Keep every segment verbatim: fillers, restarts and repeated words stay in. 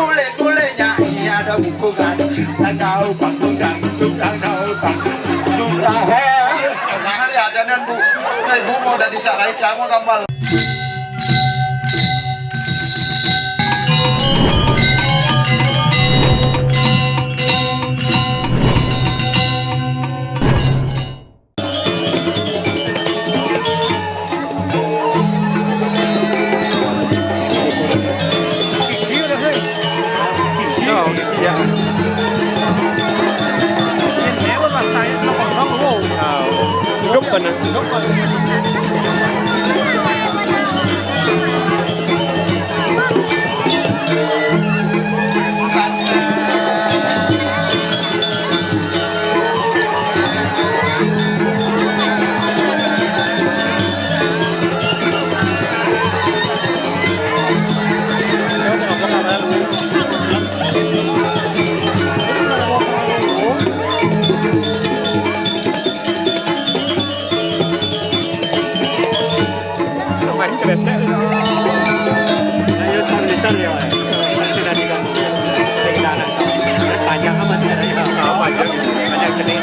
Boleh-bolehnya ini ada buku kan. Tak tahu Pak Tukang, Tukang tahu Pak Tukang. Nah, ya, dan Bu, nah, Ibu mau dari Sarai, kamu gambar. Main kresek. Ayo, stabilizer ya, Pak. Sudah tidak. Saya kena anak. Terus panjang kan masih ada ya? Oh, panjang. Panjang gede.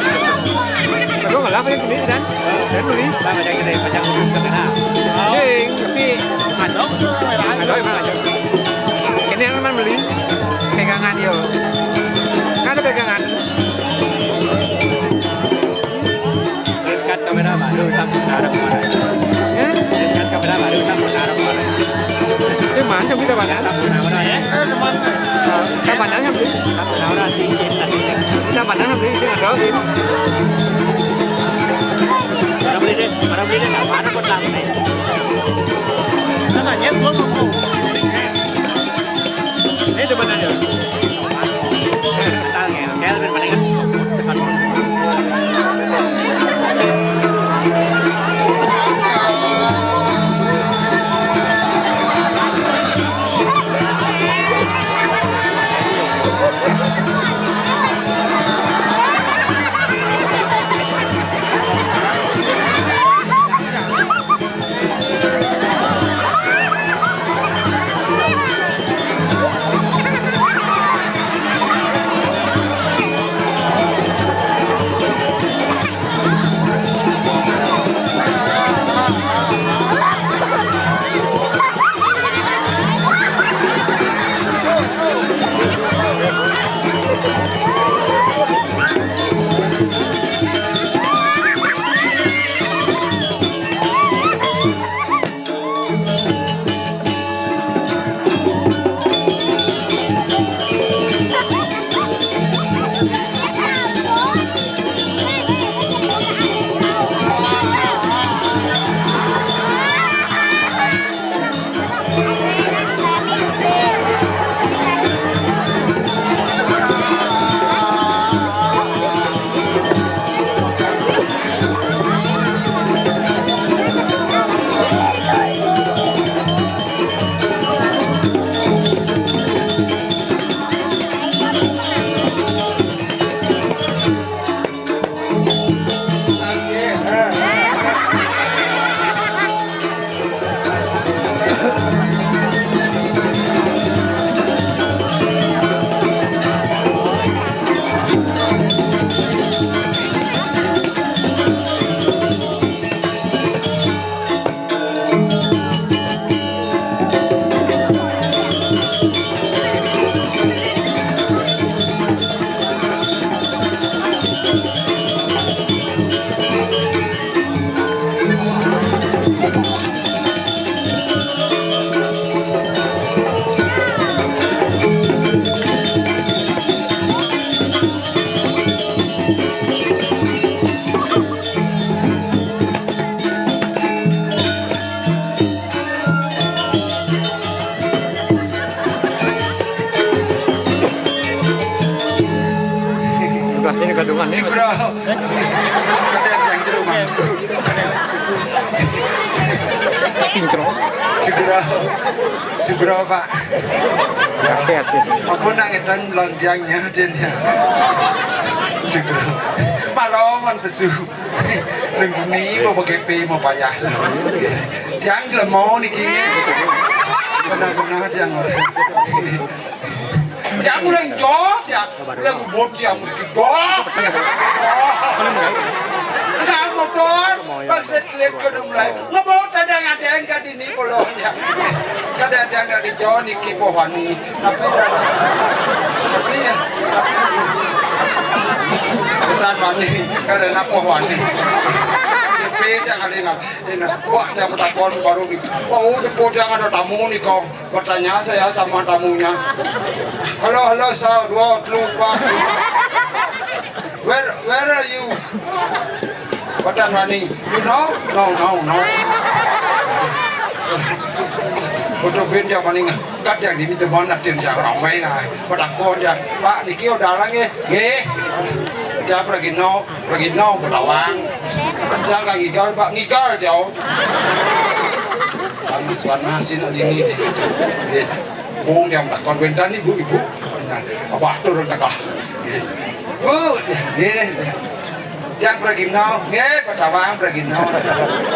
Aduh, malah panjang gede, Dan. Dan beli. Pak, panjang gede, panjang khusus kamera. Sing, tapi Ada, ada, emang ada. Ini yang mana beli? Pegangan, yo. Kan ada pegangan. Terus kan kamera baru, sampun ngarep mana? Ya? Terus kan kamera baru, sampun ngarep mana? Sing mana, kita mana? Sampun ngarep, ya. Eh, teman. Kita mana, yang beli? Sampun ngarep, sih, kita sih, sih. Kita mana, yang beli? Sing ada, sih. Mana beli deh, mana beli deh, nggak mana kok, Bang, nih. Saya nanya, semua mau. Ini coba nanya. Asal ngel, ngel, ben paling kan sebut sekali. Tugasnya di gadungan nih. Sugro. Ada yang di rumah. Kinclong. Sugro. Sugro, Pak. Kasih, kasih. Apa nak ngetan lontiangnya, Din, ya? Sugro. Maloman pesu. Nunggu ni, mau pakai P, mau payah. Tiang gelem mau niki. Benar-benar tiang orang. Jok ya, lagu bot ya, mesti jok ya. Nggak motor, pas lihat-lihat ke dalam mulai. Ngebot ada yang ada yang kan ini kalau ya. Kada ada yang dari Jawa niki pohon ni. Tapi, tapi ya, tapi sih. Bukan mani, kada nak pohon ni. Tapi jangan ingat, ingat. Wah, yang takon baru ni. Oh, udah potong ada tamu ni kau. Bertanya saya sama tamunya. Halo, halo, satu, dua, telu, empat. Where, where are you? Batan Rani. You know? No, no, no. Foto bin dia paling kat yang ini depan nanti yang ramai nah. Bertakon dia. Pak, niki udah lah nggih. Nggih. Dia pergi no, pergi no, bertawang. Dia nggak ngigal, Pak, ngigal jauh. Panas, panas ini, ini, ini. Nggih. Wong yang takon bentan ibu-ibu. Apa atur tak ah. Nggih. Bu, nggih. Yang pergi no, nggih, bertawang pergi no.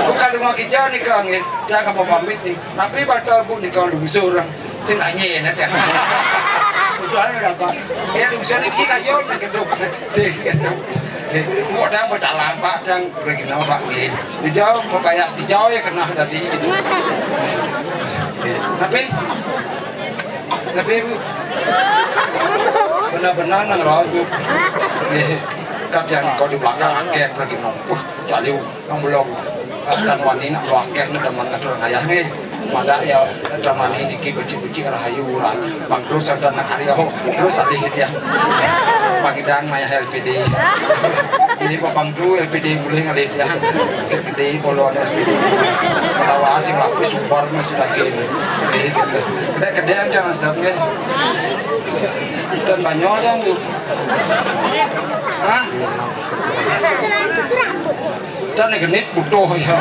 Bukan rumah kita nih kok nggih. Dia kamu pamit nih. Tapi batal bu nih kalau lungsur. Sing nanya ya nanti. Udah ada apa? Ya lungsur ini kayu nih gedung. Sing gedung. Nggih. Mau dah bertalang pak, yang pergi no pak nggih. Dijauh, mau kayak dijauh ya kena tadi gitu. Nggih. Tapi, tapi bu, benar-benar nang rojuk. Nggih. Kat yang kau di belakang, kayak pergi no. Wah, jadi nang belum. Kan wani nak belakang, nak demen ngatur ayah nggih. Mada ya, drama ni niki becik-becik rahayu lah. Bang terus ada nak karya ho, terus alih dia. Pangidang maya L P D. Ini Bang tu L P D boleh ngalih dia. Gede bolo ada L P D. Tawa asing lapis sumber masih lagi ini. Jadi gitu. Kedai-kedai jangan sep nggih. Dan banyak yang tu. Hah? Dan genit butuh ya.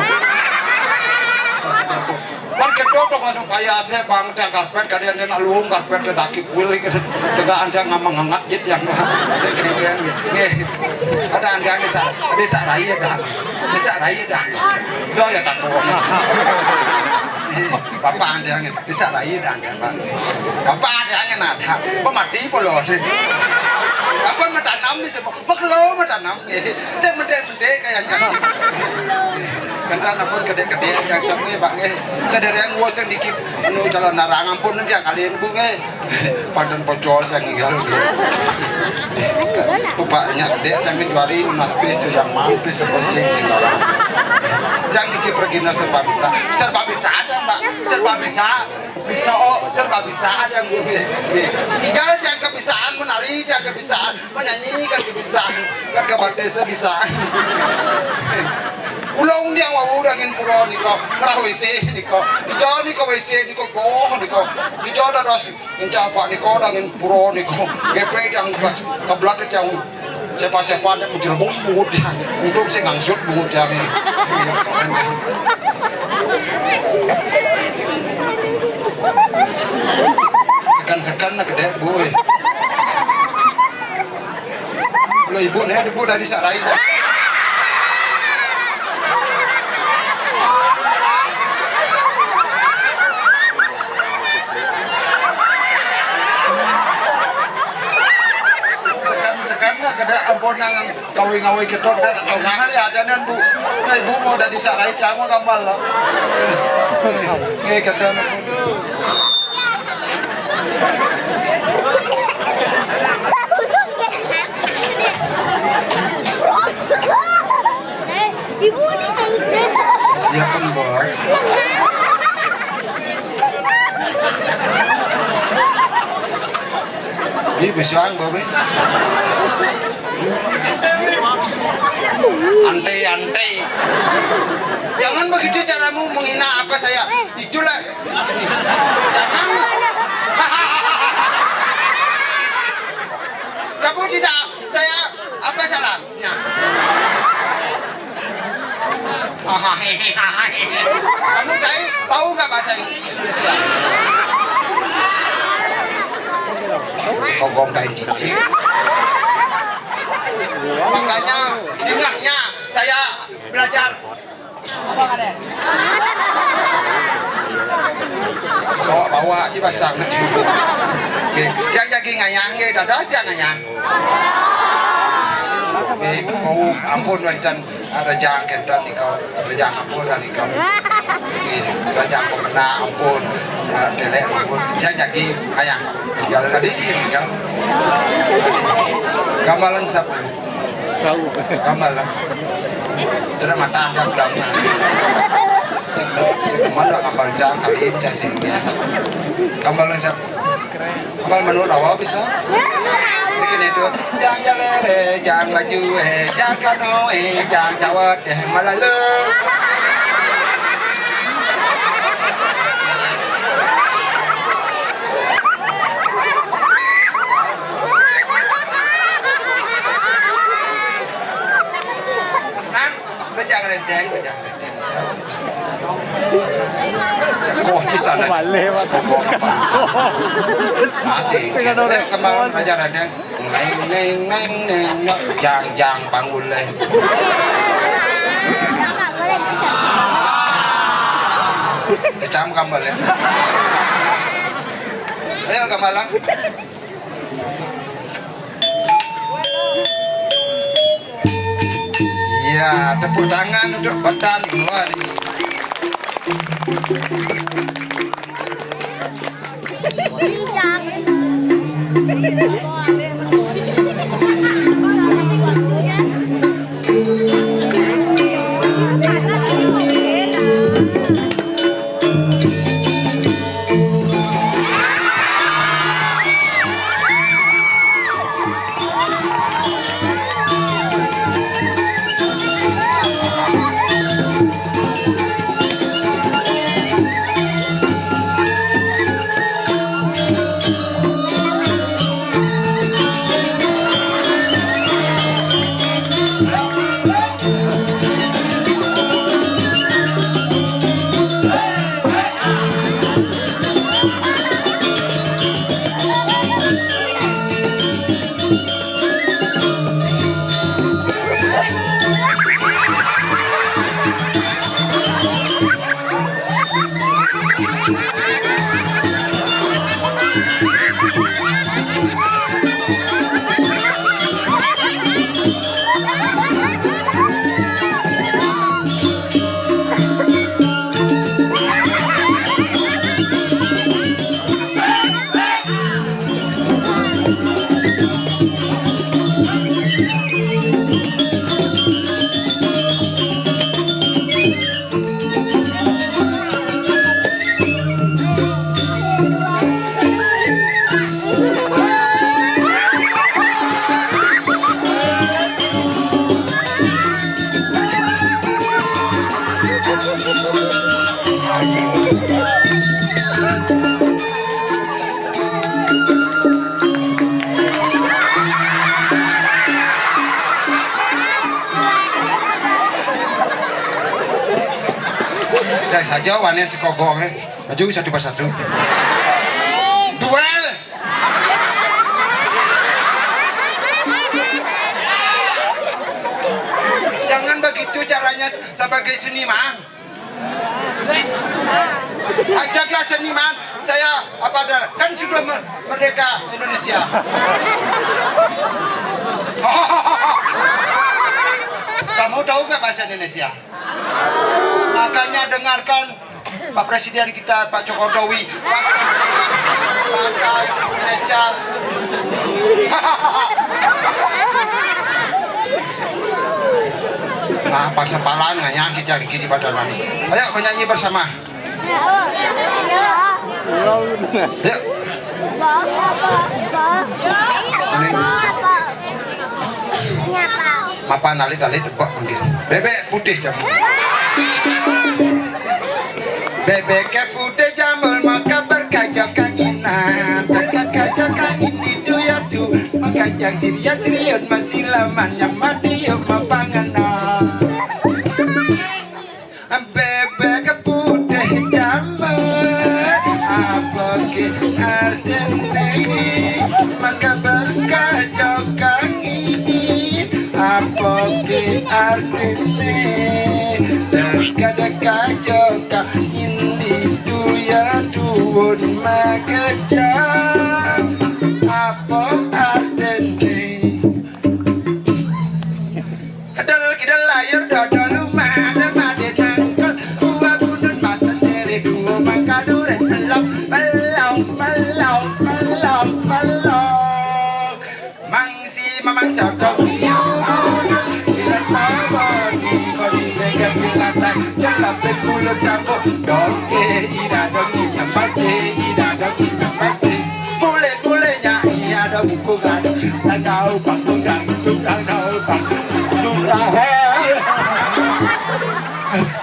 Kan kedo dong langsung kaya saya bang, tiang karpet kalian dia nak luung karpet dia daki kuil gitu. Tegak anda ngamang hangat jit yang nggih. Ada anda desa desa raya dah. Desa raya dah. Doa ya tak bohong. Bapak anda yang desa raya dah anda pak. Bapak anda yang ada. Pemati polo. Apa matanam ni sebab maklo matanam. Saya mendek-mendek kayaknya. Kan anak pun gede-gede yang sampai pak eh. Saya dari yang gua sing dikit anu jalan narang ampun nanti kalian bu eh. Pandan pocol yang tinggal. Bapaknya gede yang kecuali mas pis tu yang mampis sebersih tinggal. Yang dikit pergi serba bisa. Serba bisa ada mbak. Serba bisa. Bisa oh, serba bisa ada yang gue. Tinggal yang kebisaan menari, yang kebisaan menyanyi kan bisa, kan kabatis bisa. Ulung dia wau dangin pura niko, ngerah W C niko. Dijo niko W C niko, goh niko. Dijo dados encah pak niko dangin pura niko. Gepe yang pas kebelak yang siapa-siapa ada kucil bumbu dia. Untuk si ngangsut bungut dia ni. Sekan-sekan nak kedek boy. Kalau ibu ni, ibu dari sarai. Sekan-sekan nak kedek ampun nang kawin-kawin kita dah tak tahu ngahal ya ada nan bu. Nah, ibu mau dari sarai kamu gambar lah. Eh kata. Ibu ni kan. Siapa ni bos? Ini bisuan babe. Ante ante. Jangan begitu caramu menghina apa saya. Itulah. Kamu tidak, saya apa salah? Ya. Hahaha. Kamu tahu, tahu nggak bahasa Indonesia? Sokong kain cici. Makanya, ingatnya saya belajar. Bawa-bawa aja basah. Nggih, jang jagi ngayah nggih, dados jang ngayah. Nggih, oh, ampun wénten rejang kénten nika, rejang ampun nika. Nggih, rejang pemena ampun, eh, telek ampun, jang jagi ngayah. Tinggal tadi, tinggal. Gambaran siapa? Gambaran. Tidak mata ada belakang. Sekeman gambar jang kali ini sini. Gambaran siapa? Abang menurut awak bisa? Bikin itu. Jang jalere, jang baju, eh, jang kano, eh, jang cawat, eh, malalu. Nang, bejang rendeng, bejang rendeng. Oh, di sana. Malih, Mas. Masih. Sing ada orang. Eh, kemarin aja ada. Neng, neng, neng, neng, neng. Jang, jang, panggul, eh. Kecam kambal, ya. Ayo, kambal, lah. Ya, tepuk tangan untuk Betan Luari. Saya saja wanen sekogong, eh. Maju satu persatu. Duel. Jangan begitu caranya sebagai seniman. Ajaklah seniman, saya apa ada, kan sudah mer-, merdeka Indonesia. Kamu tahu nggak bahasa Indonesia? Makanya dengarkan Pak Presiden kita, Pak Jokowi, bahasa, bahasa Indonesia. Nah, paksa palan, ngayang kita gini pada mani. Ayo menyanyi bersama. Yuk. Ini. Mapan alit-alit tebak mungkin. Bebek putih jambul. Bebek putih jambul, maka berkaca kanginan. Dekat kaca kangin itu ya tu. Maka jang sirian-sirian masih lamanya mati yuk mapanganan. Bebek putih jambul, apa ke artine? Maka berkaca kangin, apa ke artine? Deka-deka kaca kangin itu ya tuun makaca.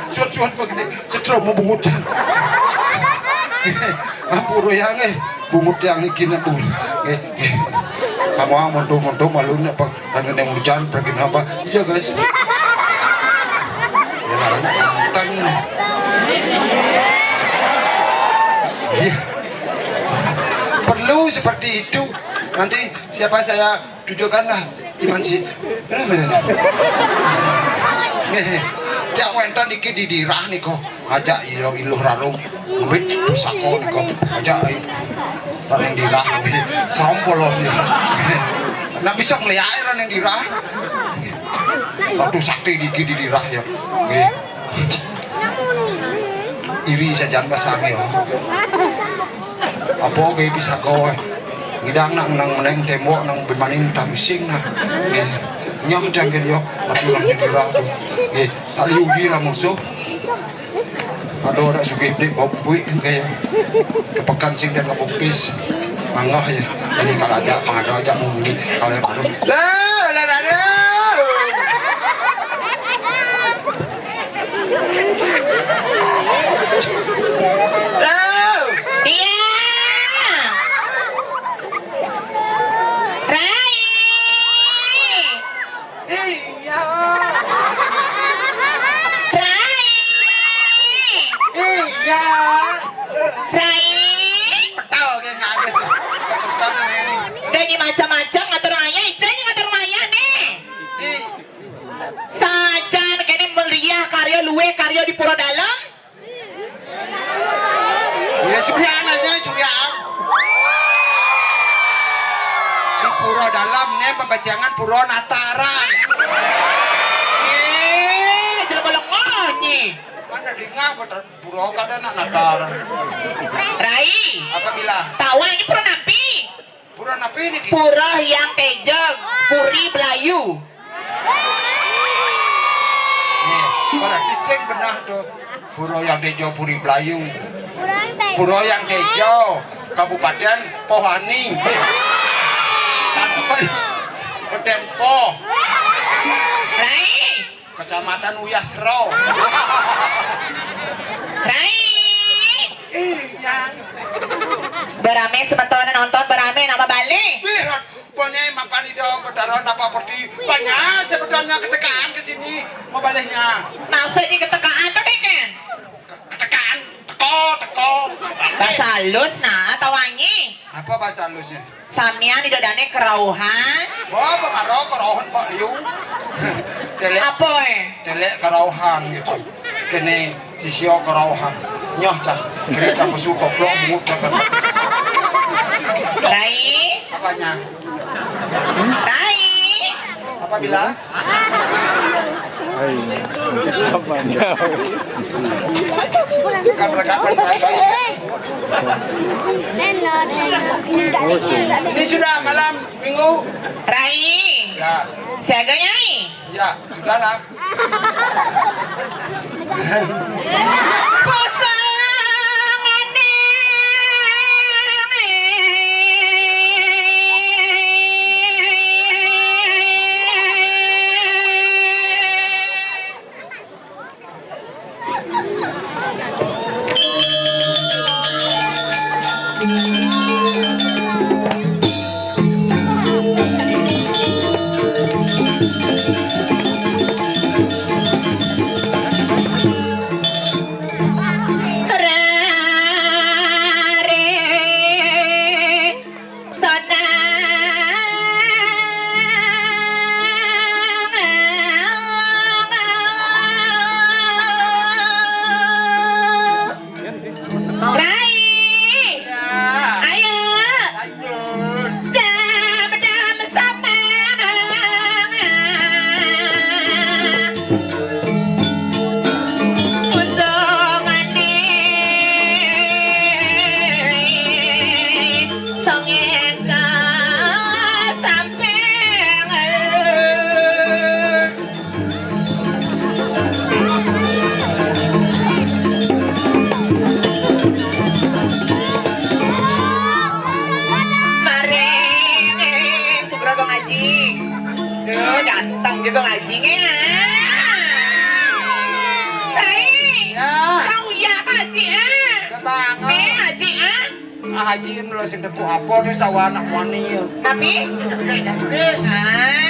Suwun-suwun begini, setrum mau bungut. Ampura yang, eh, bungut yang iki nak bungut. Eh, eh. Kamu ah, montok-montok malu nak apa? Kan kena hujan, pergi apa? Iya, guys. Ya, kan. Iya. Perlu seperti itu. Nanti siapa saya tunjukkanlah iman si. Nih, dia wénten iki di dirah niku. Ajak iya iluh rarung. Mbit pusaka niku. Ajak ai. Ning dirah. Serompol loh. Nah, bisa ngeliat ning dirah. Waktu sakti iki di dirah ya. Nggih. Iri sajan pasang ya. Apa ge bisa kowe? Ngidang nak nang meneng tembok nang bemaning tamising nah. Nggih. Nyoh janggen yo, tapi orang nyedira tuh. Nggih. Ayo ugi lah musuh. Aduh, ada sugih dik bau kuwi kayak kepekan sing dan bau pis. Manggah ya. Ini kalau ada, mangga aja mungkin kalau yang baru. Lah, lah, lah, lah. Halo. Iya. Rai. Iya. Rai. Iya. Rai. Tahu dia nggak ada sih. Udah, ini macam-macam ngatur rumahnya, Ica ini ngatur rumahnya nih. Di Sajan kene meriah karya luwih karya di Pura Dalem. Ya, Surya aja, Surya. Di Pura Dalem nih, pepesiangan Pura Nataran. Eh, jelema lengoh nyi. Mana dingah, betul. Pura kada nak Nataran. Rai. Apa bilang? Tawa ini Pura napi? Pura napi niki? Pura Hyang Teja, Puri Belayu. Nih, berarti sing benah tuh. Pura Hyang Teja, Puri Belayu. Pura Hyang Teja, Kabupaten Pohani. Kabupaten Poh. Rai. Kecamatan Uyasro. Rai. Iya. Berame semeton nonton berame nama balik. Wih, punya mapan itu betara napa perti banyak sebetulnya ketekaan ke sini mau baliknya. Maksudnya ketekaan tuh kan? Ketekaan, teko, teko. Bahasa halus nah atau wangi? Apa bahasa halusnya? Samian di dodane kerauhan. Wah, apa karo kerauhan Pak Liu? Delek. Apa eh? Delek kerauhan gitu. Kene sisio kerauhan. Nyoh cah. Kene cah pesu koplok bungut cah. Rai. Apanya? Rai. Apabila? Hai. Apa? Kapan-kapan. Ini sudah malam minggu. Rai. Ya. Siaga nyai. Ya, sudahlah. Pasangane. Haji em lo sing tepu apa ni tawa anak wani ya. Tapi ah,